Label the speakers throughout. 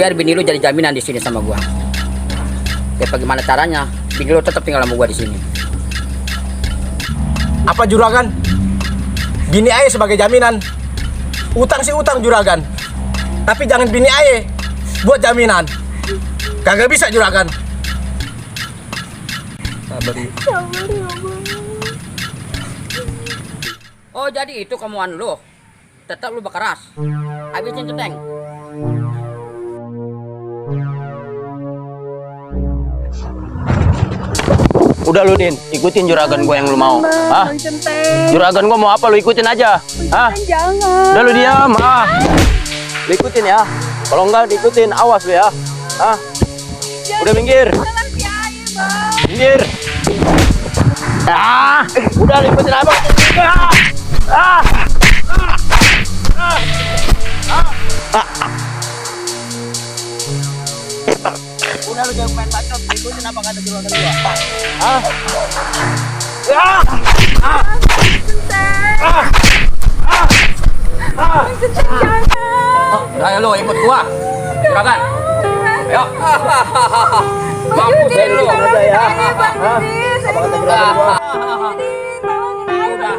Speaker 1: biar bini lu jadi jaminan di sini sama gua. Ya bagaimana caranya? Bini lu tetap tinggal sama gua di sini.
Speaker 2: Apa juragan? Bini aye sebagai jaminan. Utang sih utang juragan. Tapi jangan bini aye buat jaminan. Kagak bisa juragan. Sabar ya.
Speaker 1: Oh jadi itu kemauan lu? Tetap lu berkeras. Habisin tuh Teng.
Speaker 3: Udah lu Din, ikutin juragan gue yang lu mau. Hah? Juragan gue mau apa lu ikutin aja. Hah?
Speaker 4: Jangan.
Speaker 3: Udah lu diam. Lu ikutin ya. Kalau enggak diikutin, awas lu ya. Hah? Udah minggir. Minggir. Udah lu ikutin apa? Udah lu jangan main bacot, ikutin apa kata juragan gua.
Speaker 1: Udah lu ikut gua. Juragan. Ayo. Mampu deh lu.
Speaker 3: Ya. Apa kata juragan gua?
Speaker 1: Udah.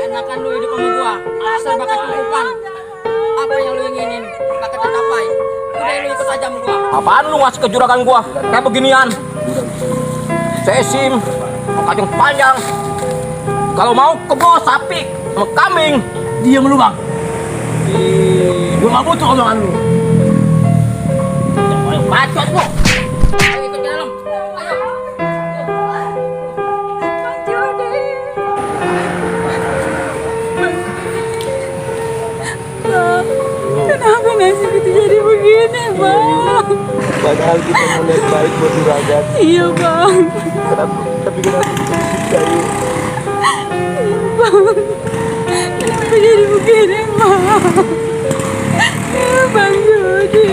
Speaker 1: Enakan lu hidup sama gua. Asal bakal kecukupan. Apa yang lu inginin bakal tercapai. Udah lu ikut aja sama gua.
Speaker 2: Apaan lu ngasih ke juragan gua? Kayak beginian. Sesim, kacang panjang. Kalau mau kebo sapi, sama kambing. Diam lu bang. Gua gak butuh omongan lu. Ayo bacot lu.
Speaker 1: Ayo ikut ke dalam. Ayo.
Speaker 4: Kenapa nasib itu jadi begini, Bang?
Speaker 3: Padahal kita mau lihat baik buat juragan.
Speaker 4: Iya, Bang.
Speaker 3: Tapi kenapa kita bisa ya?
Speaker 4: Iya, Bang. Kenapa jadi begini, Bang? Ya, Bang Jody.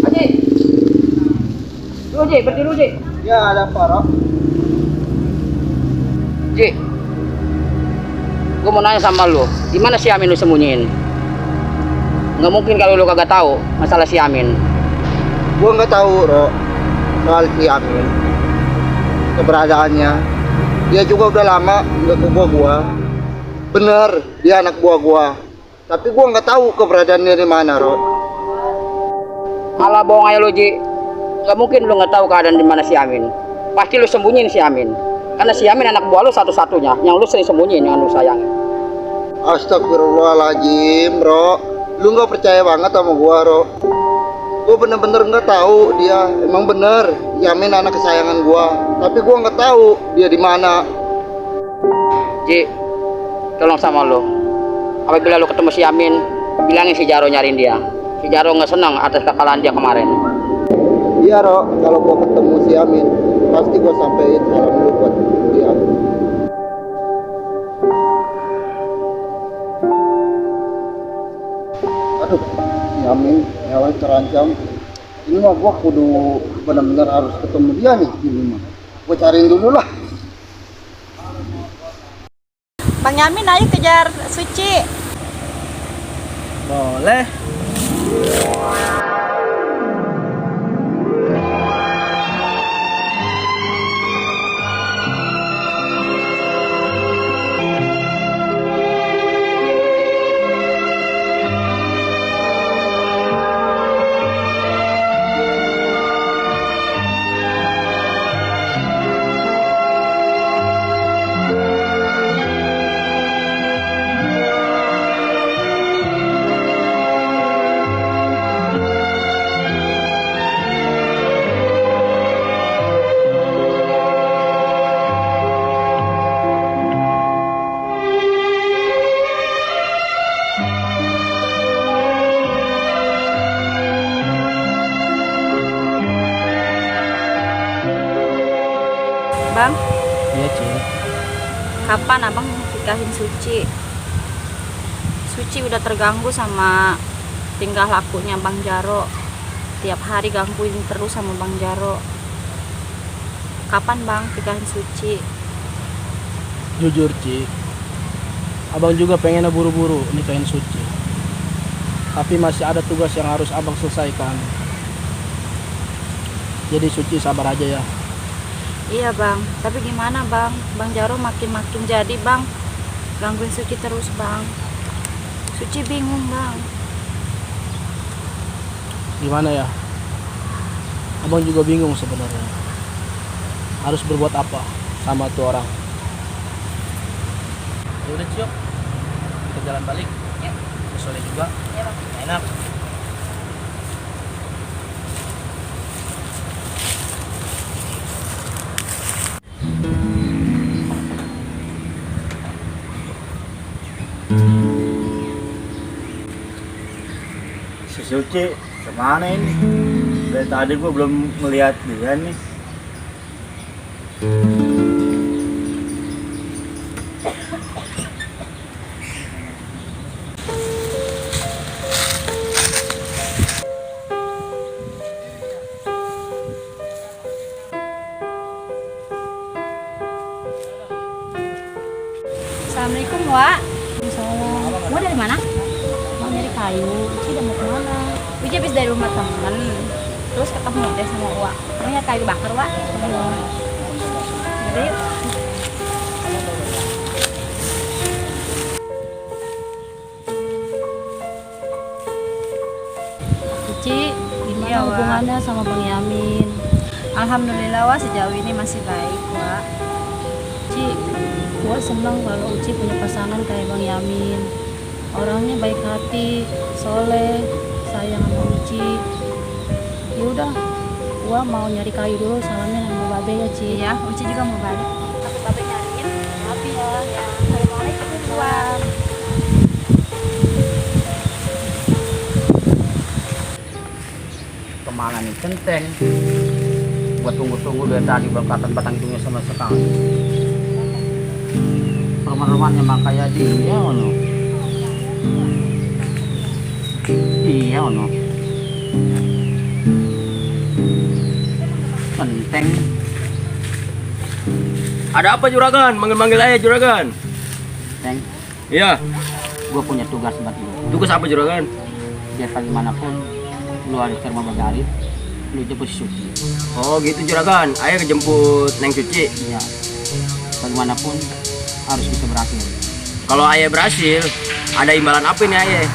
Speaker 1: Haji. Lu Ji, berdiri lu Ji.
Speaker 2: Ya ada apa, Rok?
Speaker 1: Ji. Gua mau nanya sama lu, di mana si Amin lu sembunyiin? Nggak mungkin kalau lu kagak tahu masalah si Amin.
Speaker 5: Gua nggak tahu, Ro, soal si Amin, keberadaannya. Dia juga udah lama nggak ke gua. Bener, dia anak gua. Tapi gua nggak tahu keberadaannya di mana, Ro.
Speaker 1: Alah bohong aja lu Ji. Nggak mungkin lu nggak tahu keadaan di mana si Amin. Pasti lu sembunyiin si Amin. Karena si Amin anak buah lu satu-satunya yang lu sering sembunyiin, yang lu sayangin.
Speaker 5: Astagfirullahaladzim, Ro. Lu nggak percaya banget sama gua, Ro. Gua bener-bener nggak tahu dia. Emang bener, Yamin anak kesayangan gua. Tapi gua nggak tahu dia di mana.
Speaker 1: Ji, tolong sama lu. Apabila lu ketemu si Amin, bilangin si Jaro nyariin dia. Si Jaro nggak senang atas kekalahan dia kemarin.
Speaker 5: Iya, Ro. Kalau gua ketemu si Amin, pasti gua sampein salam lu buat dia. Aduh, si Amin nyawa terancam. Ini mah gua kudu benar-benar harus ketemu dia nih. Ini mah gua cariin dulu lah.
Speaker 4: Bang Yamin, ayo kejar Suci.
Speaker 2: Boleh.
Speaker 4: Bang,
Speaker 2: Iya, Cik.
Speaker 4: kapan abang nikahin Suci? Suci udah terganggu sama tingkah lakunya Bang Jaro. Tiap hari gangguin terus sama Bang Jaro. Kapan Bang nikahin Suci?
Speaker 2: Jujur, Cik. Abang juga pengen buru-buru nikahin Suci. Tapi masih ada tugas yang harus abang selesaikan. Jadi Suci sabar aja ya.
Speaker 4: Iya bang, tapi gimana bang? Bang Jaro makin jadi bang, gangguin Suci terus bang. Suci bingung bang.
Speaker 2: Gimana ya? Abang juga bingung sebenarnya. Harus berbuat apa sama tuh orang. Ya udah Cio, kita jalan balik.
Speaker 4: Yuk.
Speaker 2: Sore juga.
Speaker 4: Iya bang.
Speaker 2: Enak.
Speaker 6: Si Suci kemana ini? Dari tadi gua belum melihat dia nih.
Speaker 4: Assalamualaikum Wak. Waalaikumsalam. Wak dari mana? Mau nyari kayu. Uci udah mau kemana? Uci habis dari rumah temen. Terus ketemu deh sama Wak. Mau nyari kayu bakar Wak. Jadi Uci, gimana
Speaker 7: Iya, Wak.
Speaker 4: hubungannya sama Bang Yamin?
Speaker 7: Alhamdulillah Wak, sejauh ini masih baik Wak.
Speaker 4: Uci, Wak senang kalau Uci punya pasangan kayak Bang Yamin. Orangnya baik hati, soleh, sayang sama Uci. Yaudah, Wak mau nyari kayu dulu, salamnya sama Babe ya Ci.
Speaker 7: Iya, Uci juga mau balik.
Speaker 4: Tapi Babe nyariin, maaf ya. Assalamualaikum Wak.
Speaker 1: Kemana nih centeng? Buat tunggu-tunggu dari tadi berkatan batang hidungnya sama sekali. Rumah-rumahnya mah kayak dia ono. Iya ono. Centeng.
Speaker 3: Ada apa Juragan? Manggil-manggil aja Juragan.
Speaker 1: Ceng,
Speaker 3: Iya,
Speaker 1: gue punya tugas buat lu.
Speaker 3: tugas apa Juragan?
Speaker 1: Biar bagaimanapun lu ada ke rumah Bang Arif, lu jemput si Suci.
Speaker 3: Oh gitu Juragan, ayo kejemput Neng Suci.
Speaker 1: Iya. Bagaimanapun harus bisa berhasil.
Speaker 3: Kalau ayah berhasil, ada imbalan apa nih ayah?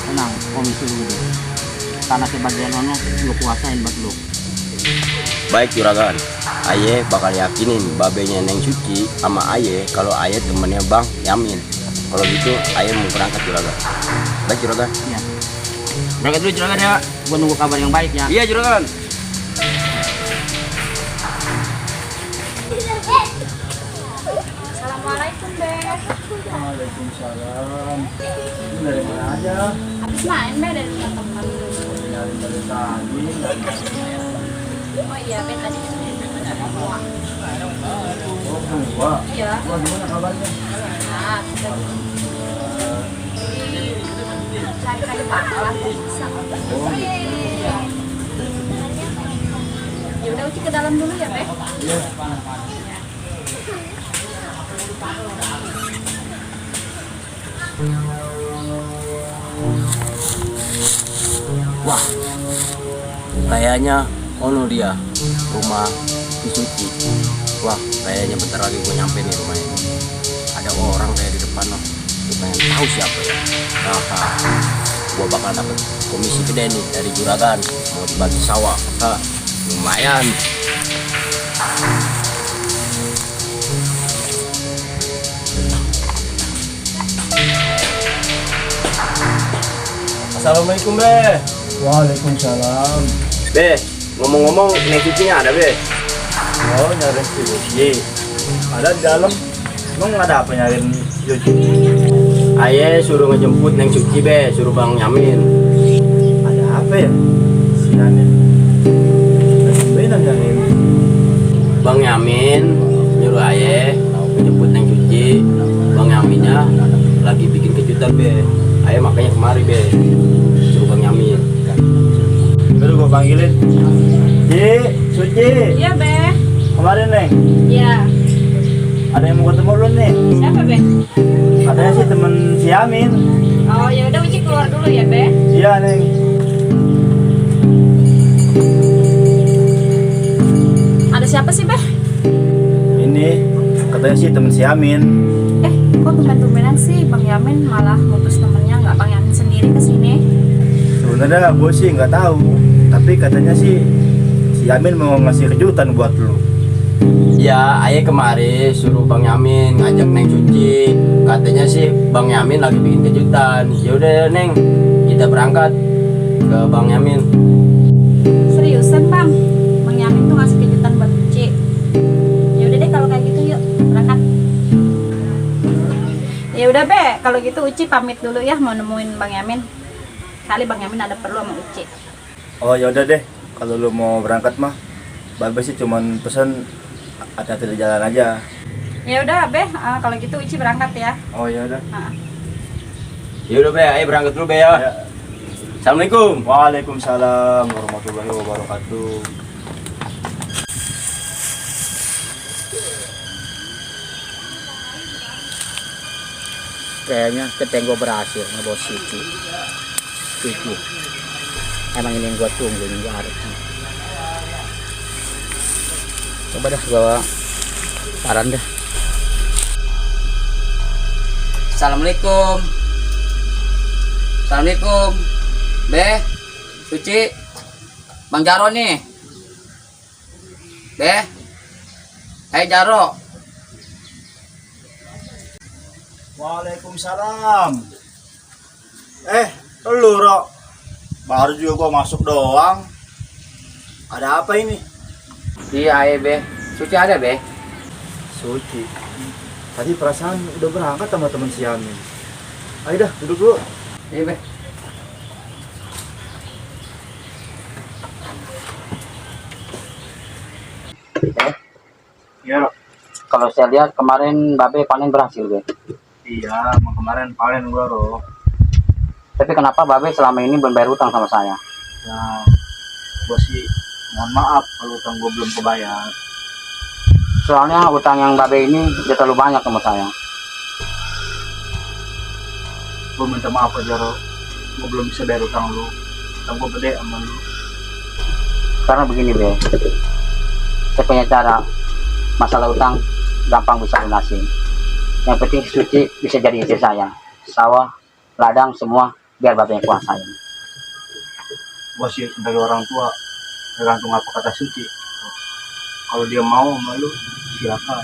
Speaker 1: Tenang, komisi dulu deh. Karena sebagian ono lu kuasain buat lu.
Speaker 3: Baik Juragan, ayah bakal yakinin babenya Neng Suci sama ayah kalau ayah temennya Bang Yamin. Kalau gitu ayah mau berangkat Juragan. Baik Juragan.
Speaker 1: Iya.
Speaker 3: Berangkat dulu Juragan ya.
Speaker 1: Gua nunggu kabar yang baik ya.
Speaker 3: Iya Juragan.
Speaker 4: Assalamualaikum Beh.
Speaker 6: Waalaikumsalam. Ini dari mana aja?
Speaker 4: Habis main Beh dari rumah temen.
Speaker 6: Dari tadi.
Speaker 4: Oh iya Beh tadi ada Wak.
Speaker 6: Oh, Wak.
Speaker 4: Iya.
Speaker 6: Wah, gimana kabarnya?
Speaker 4: Nah, kita cari kayu bakar bisa. Ya udah Uci ke dalam dulu ya Beh.
Speaker 3: Wah, kayaknya ono dia rumah si Suci. Wah, kayaknya bentar lagi gue nyampe nih rumahnya. Ada orang kayak di depan loh. Gue pengen tahu siapa ya. Nah, gue bakal dapet komisi gede nih dari Juragan. Mau dibagi sawah. Nah, lumayan. Assalamualaikum Be.
Speaker 6: Waalaikumsalam.
Speaker 3: Be, ngomong-ngomong Neng Sucinya ada Be?
Speaker 6: Oh, nyariin si Suci. Ada di dalam. Emang ada apa nyariin Suci?
Speaker 3: Ayah suruh ngejemput Neng Suci Be, suruh Bang Yamin.
Speaker 6: Ada apa ya? Si Yamin. Benar nyariin.
Speaker 3: Bang Yamin nyuruh ayah ngejemput Neng Suci. Bang Yaminnya lagi bikin kejutan Be. Ayah makanya kemari Be, suruh Bang Yamin.
Speaker 6: Baru gua panggilin. Suci.
Speaker 4: Iya Beh.
Speaker 6: Kemarin Neng.
Speaker 4: Iya.
Speaker 6: Ada yang mau ketemu lu nih.
Speaker 4: Siapa Beh?
Speaker 6: Katanya sih temen si Amin.
Speaker 4: Oh ya udah Uci keluar dulu ya Be.
Speaker 6: Iya Neng.
Speaker 4: Ada siapa sih Be?
Speaker 6: Ini katanya sih temen si Amin.
Speaker 4: Kok tumben-tumbenan sih Bang Yamin malah mutus temennya, nggak Bang Yamin sendiri kesini?
Speaker 6: Sebenarnya gue sih nggak tahu, tapi katanya sih si Amin mau ngasih kejutan buat lu.
Speaker 3: Ya, ayah kemarin suruh Bang Yamin ngajak Neng Suci. Katanya sih Bang Yamin lagi bikin kejutan. Ya udah Neng, kita berangkat ke Bang Yamin.
Speaker 4: Seriusan Bang? Bang Yamin tuh ngasih kejutan buat Uci. Ya udah deh kalau kayak gitu yuk berangkat. Ya udah Be, kalau gitu Uci pamit dulu ya mau nemuin Bang Yamin. Kali Bang Yamin ada perlu sama Uci.
Speaker 6: Oh ya udah deh, kalau lu mau berangkat mah, Babe sih cuman pesan hati-hati di jalan aja.
Speaker 4: Ya udah Be, kalau gitu Uci berangkat ya.
Speaker 6: Oh ya udah.
Speaker 3: Ya udah Be, ayo berangkat dulu Be ya.
Speaker 6: Ya.
Speaker 3: Assalamualaikum.
Speaker 6: Waalaikumsalam warahmatullahi wabarakatuh.
Speaker 1: Kayaknya keteng gue berhasil ngebawa Suci. Emang ini yang gue tunggu, yang gue harapkan. Coba dah gue saran dah. Assalamualaikum. Assalamualaikum. Be, Suci, Bang Jaro nih. Be, hai Jaro.
Speaker 6: Waalaikumsalam. Lu Rok, baru juga gua masuk doang. Ada apa ini?
Speaker 1: Iya, ayo Be. Suci ada Be.
Speaker 6: Suci. Tadi perasaan udah berangkat sama teman si Amin. Ayo dah, duduk dulu.
Speaker 1: Iya Be.
Speaker 6: Iya Rok.
Speaker 1: Kalau saya lihat kemarin Babe panen berhasil Be.
Speaker 6: Iya, emang kemarin panen gua Rok.
Speaker 1: Tapi kenapa Babe selama ini belum bayar utang sama saya?
Speaker 6: Ya, gua sih mohon maaf kalau utang gua belum kebayar.
Speaker 1: Soalnya utang yang Babe ini udah terlalu banyak sama saya.
Speaker 6: Gua minta maaf aja Rok. Gua belum bisa bayar utang lu. Utang gua gede sama lu.
Speaker 1: Karena begini Be, saya punya cara. Masalah utang gampang bisa lunasin. Yang penting Suci bisa jadi istri saya. Sawah, ladang semua biar Babe yang kuasain.
Speaker 6: Gua sih sebagai orang tua tergantung apa kata Suci. Kalau dia mau sama lu silakan.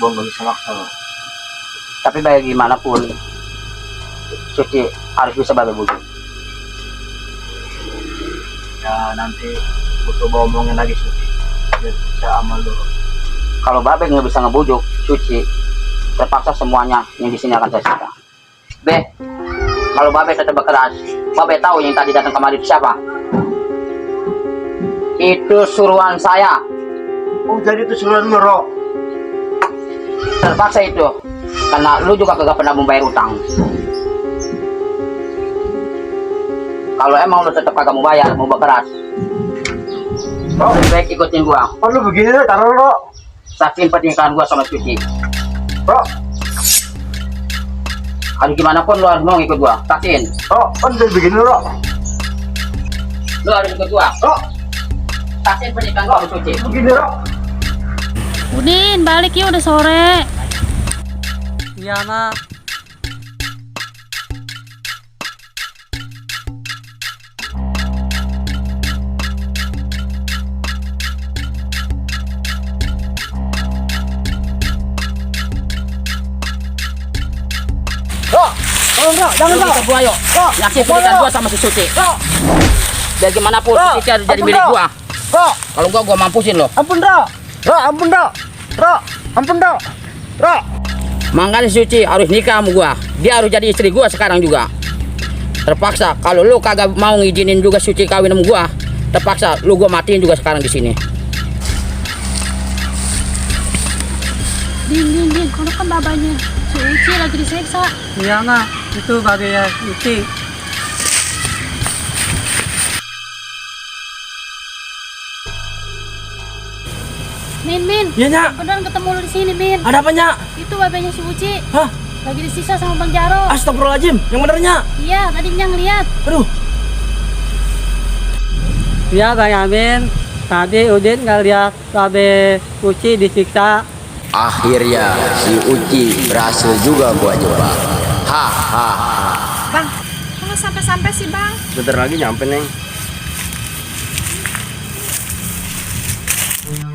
Speaker 6: Gua nggak bisa maksa Rok.
Speaker 1: Tapi bagaimanapun Suci harus bisa Babe bujuk.
Speaker 6: Ya nanti gua coba omongin lagi Suci biar bisa sama lu.
Speaker 1: Kalau Babe nggak bisa ngebujuk Suci, terpaksa semuanya yang di sini akan saya sita. Be, kalau Babe tetap berkeras, Babe tahu yang tadi datang kemari itu siapa? Itu suruhan saya.
Speaker 6: Oh jadi itu suruhan lu Rok.
Speaker 1: Terpaksa itu, karena lu juga kagak pernah membayar utang. Kalau emang lu tetap kagak mau bayar, mau berkeras, lebih baik ikutin gua.
Speaker 6: Oh lu begini deh, taruh Rok.
Speaker 1: Saksiin pernikahan gua sama Suci.
Speaker 6: Rok,
Speaker 1: Aduh gimana pun lu harus mau ikut gua. Saksiin.
Speaker 6: Rok, kan udah begini Rok.
Speaker 1: Lu harus ikut gua.
Speaker 6: Rok,
Speaker 1: Saksiin pernikahan gua sama Suci.
Speaker 6: begini Rok.
Speaker 7: Udin, balik yuk udah sore.
Speaker 2: Iya nak.
Speaker 1: Jangan ikut gua yuk. Saksiin pernikahan gua sama si Suci. Biar gimana pun Suci harus jadi milik gua. Kalau gua mampusin lo.
Speaker 2: Ampun Rok. Rok, ampun Rok. Rok, ampun Rok. Rok.
Speaker 1: Makanya Suci harus nikah sama gua. Dia harus jadi istri gua sekarang juga. Terpaksa kalau lu kagak mau ngizinin juga Suci kawin sama gua, terpaksa lu gua matiin juga sekarang di sini.
Speaker 7: Din, kono kan babanya. Si Uci lagi diseksa.
Speaker 2: Iya nak, itu Babe ya Suci.
Speaker 7: Min.
Speaker 2: Iya nyak.
Speaker 7: Beneran ketemu lu di sini, Min.
Speaker 2: Ada apa nyak?
Speaker 7: Itu babanya si Uci.
Speaker 2: Hah?
Speaker 7: Lagi disiksa sama Bang Jaro.
Speaker 2: Astagfirullahaladzim, yang benernya.
Speaker 7: Iya, tadi Nyang lihat.
Speaker 2: Aduh.
Speaker 8: Iya Bang Yamin, tadi Udin nggak lihat Babe Uci disiksa.
Speaker 3: Akhirnya si Uci berhasil juga gua jebak. Hahaha.
Speaker 4: Bang, kok sampai-sampai sih bang?
Speaker 3: Bentar lagi nyampe neng.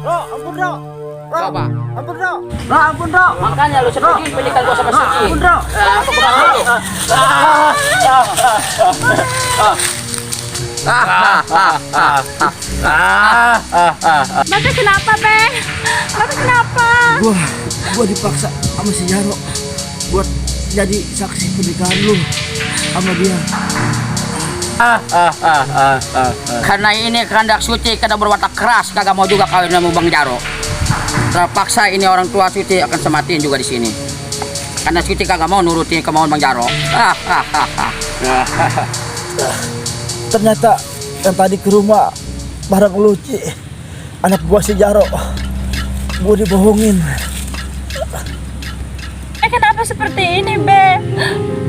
Speaker 2: Ampun, Bro.
Speaker 3: Apa?
Speaker 2: Ampun, Bro.
Speaker 1: Ampun bro, makanya lu setuju pilihan gua sama Suci.
Speaker 2: Ampun, Bro.
Speaker 4: Babe kenapa, Be? Babe kenapa?
Speaker 2: Gua dipaksa sama si Jaro buat jadi saksi pernikahan lu sama dia.
Speaker 1: Karena ini kehendak Suci, karena berwatak keras, kagak mau juga kawin sama Bang Jaro. Terpaksa ini orang tua Suci akan sematiin juga di sini. Karena Suci kagak mau nurutin kemauan Bang Jaro.
Speaker 2: Ternyata yang tadi ke rumah bareng lu, Ci, anak gua si Jaro. Gua dibohongin.
Speaker 4: Kenapa seperti ini, Be?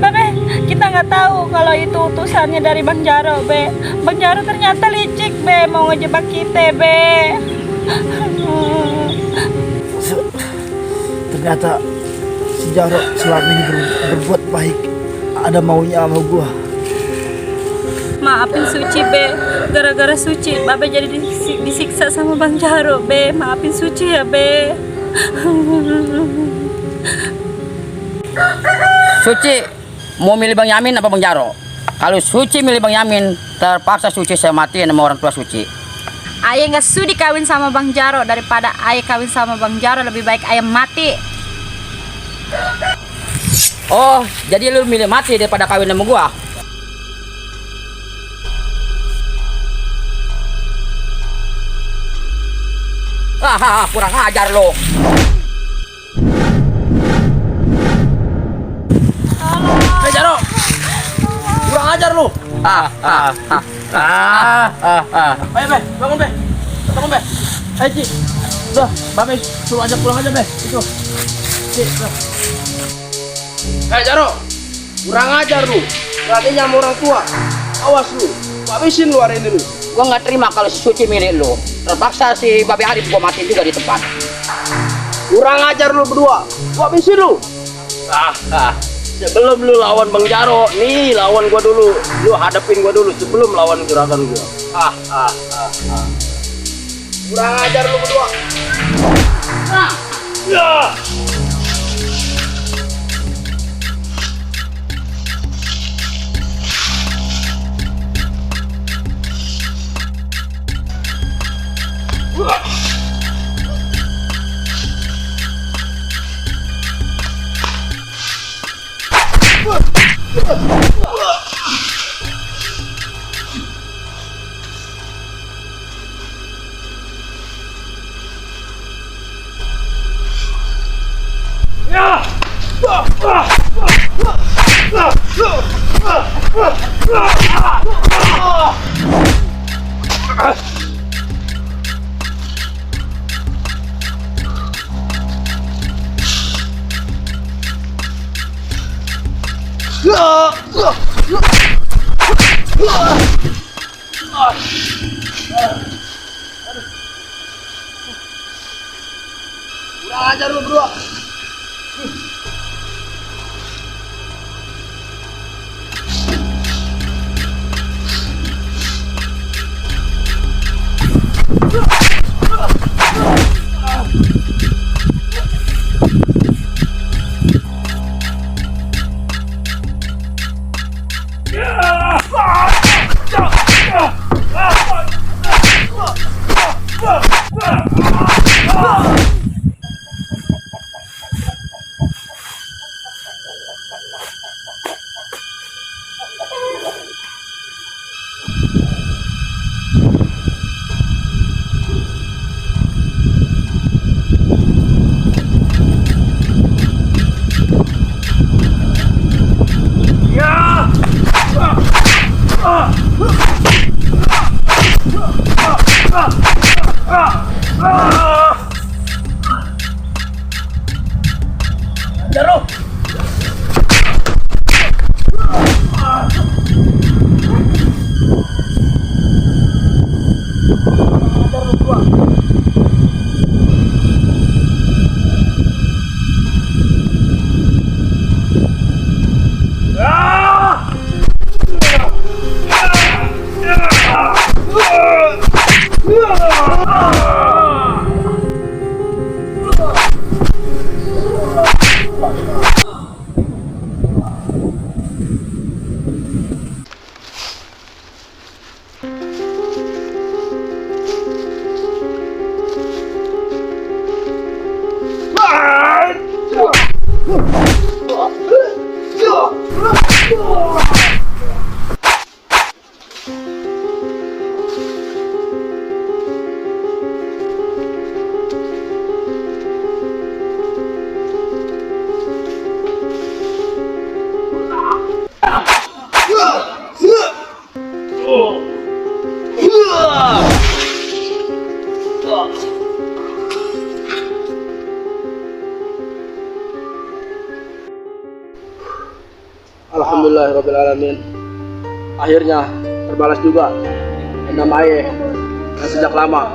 Speaker 4: Babe, kita nggak tahu kalau itu utusannya dari Bang Jaro, Be. Bang Jaro ternyata licik, Be, mau ngejebak kita, Be.
Speaker 2: Ternyata si Jaro selama ini berbuat baik, ada maunya sama gua.
Speaker 4: Maafin Suci, Be. Gara-gara Suci, Babe jadi disiksa sama Bang Jaro, Be. Maafin Suci ya, Be.
Speaker 1: Suci mau milih Bang Yamin apa Bang Jaro? Kalau Suci milih Bang Yamin, terpaksa Suci saya matiin sama orang tua Suci.
Speaker 4: Ayah nggak sudi kawin sama Bang Jaro. Daripada ayah kawin sama Bang Jaro, lebih baik ayah mati.
Speaker 1: Oh, jadi lu milih mati daripada kawin sama gua? Hahaha, kurang ajar lo.
Speaker 2: Jaro, kurang ajar lu. Ayo, Be, bangun, Be. Bangun, Be. Ayo, Ci. Udah, Babe suruh ajak pulang aja, Be. Itu. Ci, udah.
Speaker 6: Jaro, kurang ajar lu. Berarti sama orang tua. Awas lu, habisin lu hari ini lu.
Speaker 1: Gua nggak terima kalau si Suci milih lu. Terpaksa si Babe Arif gua mati juga di tempat.
Speaker 6: Kurang ajar lu berdua, gua habisin lu. Sebelum lu lawan Bang Jaro, nih lawan gua dulu. Lu hadapin gua dulu sebelum lawan juragan gua. Kurang ajar lu berdua. Ya. Kurang ajar lu berdua.
Speaker 2: Alhamdulillahirrahmanirrahim. Akhirnya terbalas juga dendam Aye yang sejak lama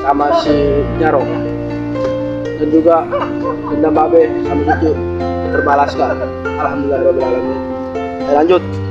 Speaker 2: sama si Nyaro, dan juga dendam Babe sama Cucu terbalaskan. Alhamdulillahirrahmanirrahim. Lanjut.